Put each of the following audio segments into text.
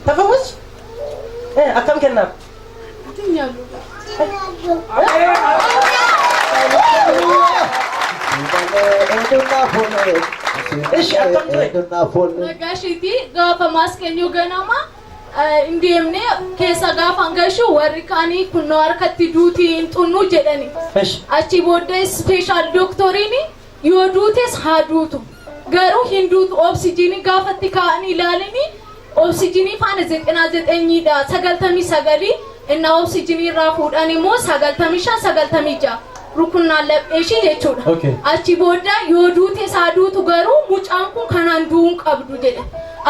ተፈወስሽ? Akkam kennaaf? Ishi akkam ture? Nagaashiiti gaafa maaskeenyu ganama hin deemne keessa gaafa gashu warri kaanii kunnoo harkatti duutii hin xunnu jedhani. Ishi. Achi booddee special dooktoriin yoo duutes haa duutu, garuu hin duutu, oksijiinii gaafatti kaa'anii ilaalanii oksijiinii faana 99dha, 99 innaa oksijiinii irraa fuudhan immoo 95, 96 rukunnaan laphee ishii jechuudha. Achi booda yoo duute isaa duutu, garuu mucaan kun kanaan du'uu hin qabdu jedhe.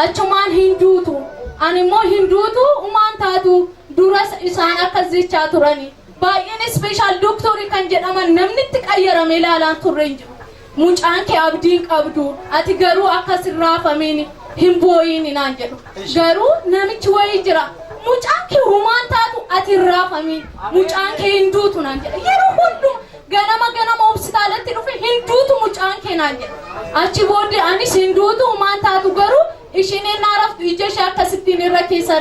Achumaan hin duutu. Ani immoo hin duutu, umaan taatu duras isaan akkas jechaa turani. Baay'een special dooktorii kan jedhaman namni itti qayyarame ilaalaan turre hin jiru. Mucaan kee abdii hin qabdu, ati garuu akkas hin raafamiin, hin boo'iin naan jedhu. Garuu namichi wayii jira. Mucaan kee humaan taatu, ati hin raafamiin, mucaan kee hin duutu naan jedha. Yeroo hunduma ganama ganama hospitaalatti dhufe, hin duutu mucaan kee naan jedha. Achi booddee anis hin duutu, humaan taatu, garuu ishiin ennaa raftu ija ishee akkasittiin irra keessa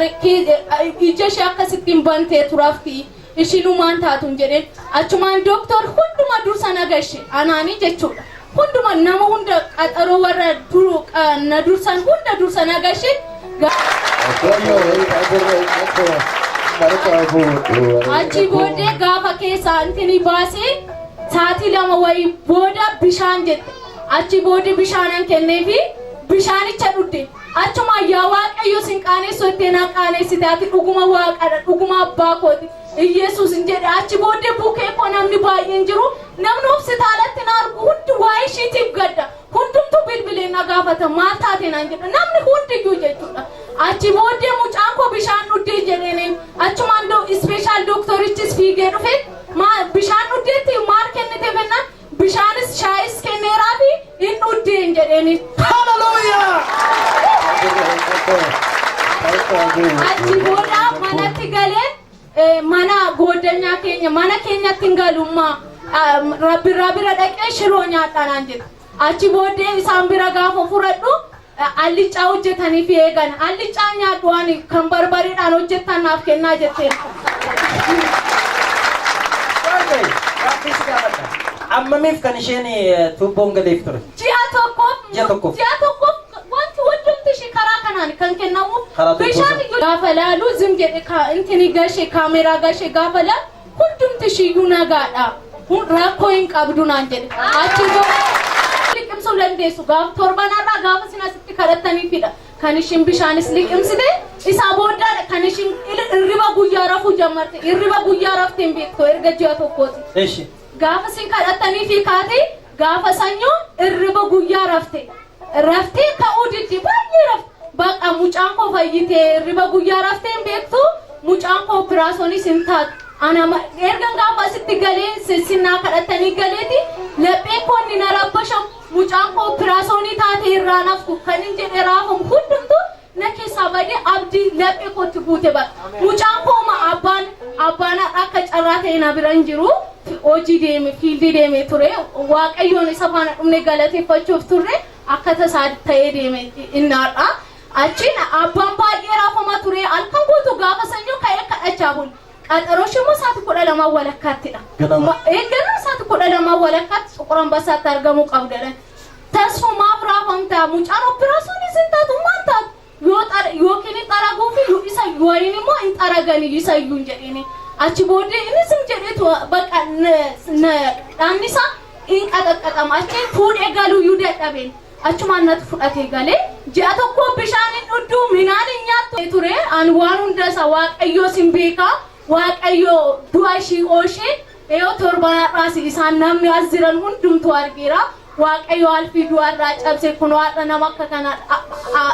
ija ishee akkasittiin bantee turafti. Ishiin humaan taatu hin jedheen. Achumaan dooktor hunduma dursa nagashe anaanii jechuudha. Hunduma nama hunda qaxaroo warra na dursan hunda dursa nagashe. Achi booddee gaafa keessaa intini baasee sa'aatii 2 wayii booda bishaan jette. Achi booddee bishaanan kenneefi bishaanicha dhugde. Achuma yaa Waaqayyo sin qaanessu ettee naa qaaneessite, ati dhuguma Waaqadha, dhuguma abbaa kooti. Iyesuus hin jedhe. Achi booddee bukee koo namni baay'een jiru, namni hospitaalatti na argu hundi waa'ee ishiitiif gadda. Hundumtuu bilbilee na gaafata, maal taate naan jedha namni hundiyyuu jechuudha. Achi booddee mucaan koo bishaan dhuddee jedheenin achumaan special dooktorichis fiigee dhufe, bishaan dhugdeetti, maal kennite fennaan, bishaanis shaayis kenneeraafi hin dhuddeen jedheeni. Hallelujah! Achi booda manatti galeen mana gooddanyaa keenya mana keenyatti hin galummaa rabbirraa bira dhaqee shiroo nyaadhaa naan jedhe. Achi booddee isaan bira gaafa fudhadhu allicaa hojjetanii fi eegan allicaa nyaadhu, ani kan barbareedhaan hojjettan naaf kennaa jetteen. Waaqayyo, gaaffii si gaafadha. Ammamiif kan isheen tuubboon galeef ture? Ji'a tokkoof. Ji'a tokkoof. Ji'a tokkoof wanti hundumti ishee karaa kanaan kan kennamu. Karaa tuubboo bishaan sana. Iyyuu gaafa laalu zim jedhe intini gashee kaameraa gashee gaafa laalu hundumti ishee iyyuu nagaadha. Rakkoo hin qabdu naan jedhe. Achi booda liqimsuu dandeessu gaafa torbanarraa gaafa isin asitti kadhattaniifidha. Kan ishiin bishaanis liqimsite isaa booddaadha kan ishiin hirriba guyyaa rafuu jammarte. Hirriba guyyaa raftee hin beektu erga ji'a tokkooti. Eshi. Gaafa isin kadhattanii fi kaate gaafa sanyoo hirriba guyyaa rafte. Raftee ka'uu diddi, baay'ee rafte. Baqa mucaan koo fayyitee hirriba guyyaa raftee hin beektu, mucaan koo opiraasonis hin taatu. Ana ergan gaafa asitti galee sinnaa kadhattanii galeeti lapheen koo inni na rabbashamu, mucaan koo opiraasoonii taate irraa naftu kan hin jedhe raafamu hundumtu na keessaa badee abdii laphee kootti guute baqa. Mucaan koo ma abbaan akka carraa ta'e na bira hin jiru. Hojii deeme, field deeme ture. Waaqayyoon isa faana dhumne galateeffachuuf turre, akka tasaa ta'ee deeme innaadha. Achiin abbaan baay'ee raafama ture, halkan guutuu gaafa sanyoo ka'ee kadhachaa bule. Qaxaroo immoo sa'aatii 12 walakkaattidha. Ganama. Ganama sa'aatii 12 walakkaatti Xuqur Ambassaatti argamuu qabdu jedhan. Tasfumaaf raafamtaa, mucaan opiraasoon hin taatu, maal taatu yoo yookiin hin xaraguu fi isa wayin immoo hin xaraganii isa iyyuu hin jedhini. Achi booddee innis hin jedhetu bakka dhaanni isaa hin qaxaqqaxama, achiin fuudhee galuuyyuu dadhabeen. Achumaan natti fudhatee galee ji'a tokko bishaan hin dhudduu, minaan hin nyaattu ture. Ani waan hunda isa Waaqayyoo sin beekaa, Waaqayyoo du'a ishii ooshee yoo torban har'aas isaan namni as jiran hundumtuu argeera. Waaqayyo alfii du'arraa cabse, kunoo har'a nama akka kanaa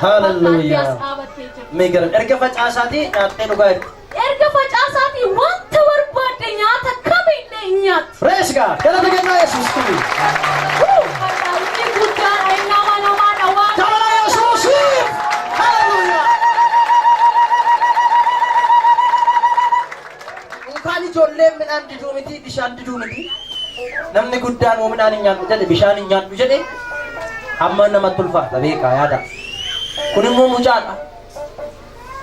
Hallelujah. as dhaabattee jirti. Mee gara erga facaasaatii nyaattee dhugaa jirti. Erga facaasaatii wanta barbaadde nyaata kamillee hin nyaattu. Praise God. Galata kennaa Yesuus kuni. Inni guddaadha, inni amanamaadha, Waaqa. Jaalala Yesuusiif. Midhaan diduu miti, bishaan diduu miti. Namni guddaan hoo midhaan hin nyaadhu jedhe, bishaan hin nyaadhu jedhe, amma namatti ulfaata beekaa yaada. Kun immoo mucaadha.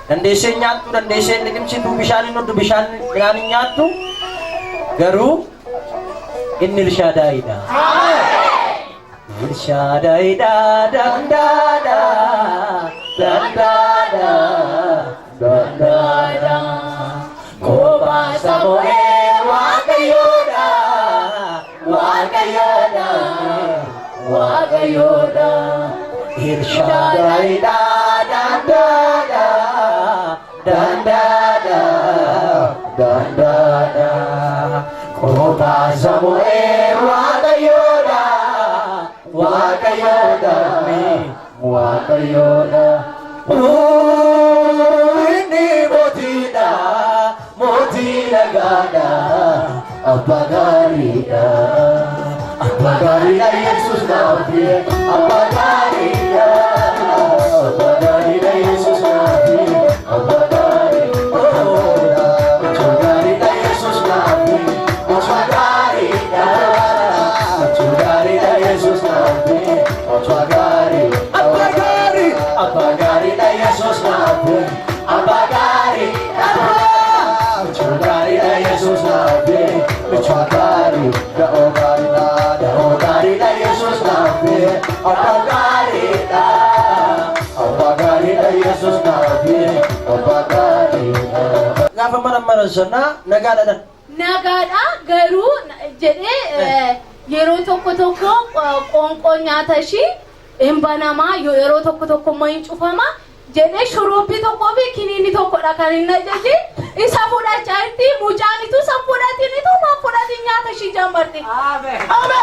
Dandeessee hin nyaattu, dandeessee hin liqimsitu, bishaan hin dhugdu, bishaan midhaan hin nyaattu. Garuu inni Elshaadaayidha. Elshaadaayidha, dandaadha, dandaadha, dandaadha. Kophaa isaa mo'ee Waaqayyoodha, Waaqayyoodha, Waaqayyoodha. Elshaadaayidha, dandaadha, dandaadha, dandaadha. Kophaa isaa mo'ee Waaqayyoodha, Waaqayyoodha, Waaqayyoodha. Inni mootiidha, mootii nagaadha, abbaa gaariidha. Abbaa gaariidha Yesuus naafi, abbaa gaariidha. Abbaa gaariidha Yesuus naafi, abbaa gaariidha. Abbaa gaariidha Yesuus naafi, abbaa gaariidha. Abbaa gaariidha Yesuus naafi, abbaa gaarii. Abbaa gaarii, abbaa gaariidha Yesuus naafi, abbaa gaarii. Abbaa gaariidha Yesuus naafi, abbaa gaarii. Da'oo gaariidha, da'oo gaariidha Yesuus naafi, abbaa gaariidha. Abbaa gaariidha Yesuus naafi, abbaa gaariidha. Gaafa marammaran sana nagaadha. Nagaadha garuu jedhee yeroo tokko tokko qoonqoo nyaata ishii hin banamaa, yeroo tokko tokko immoo hin cufama jedhee shuruubbii tokkoo fi kiniini tokkodha kan hin ajaje. Isa fudhachaa jirti. Mucaanitu isa fudhatinitu maan fudhatin nyaata ishii jammarte. Ameen.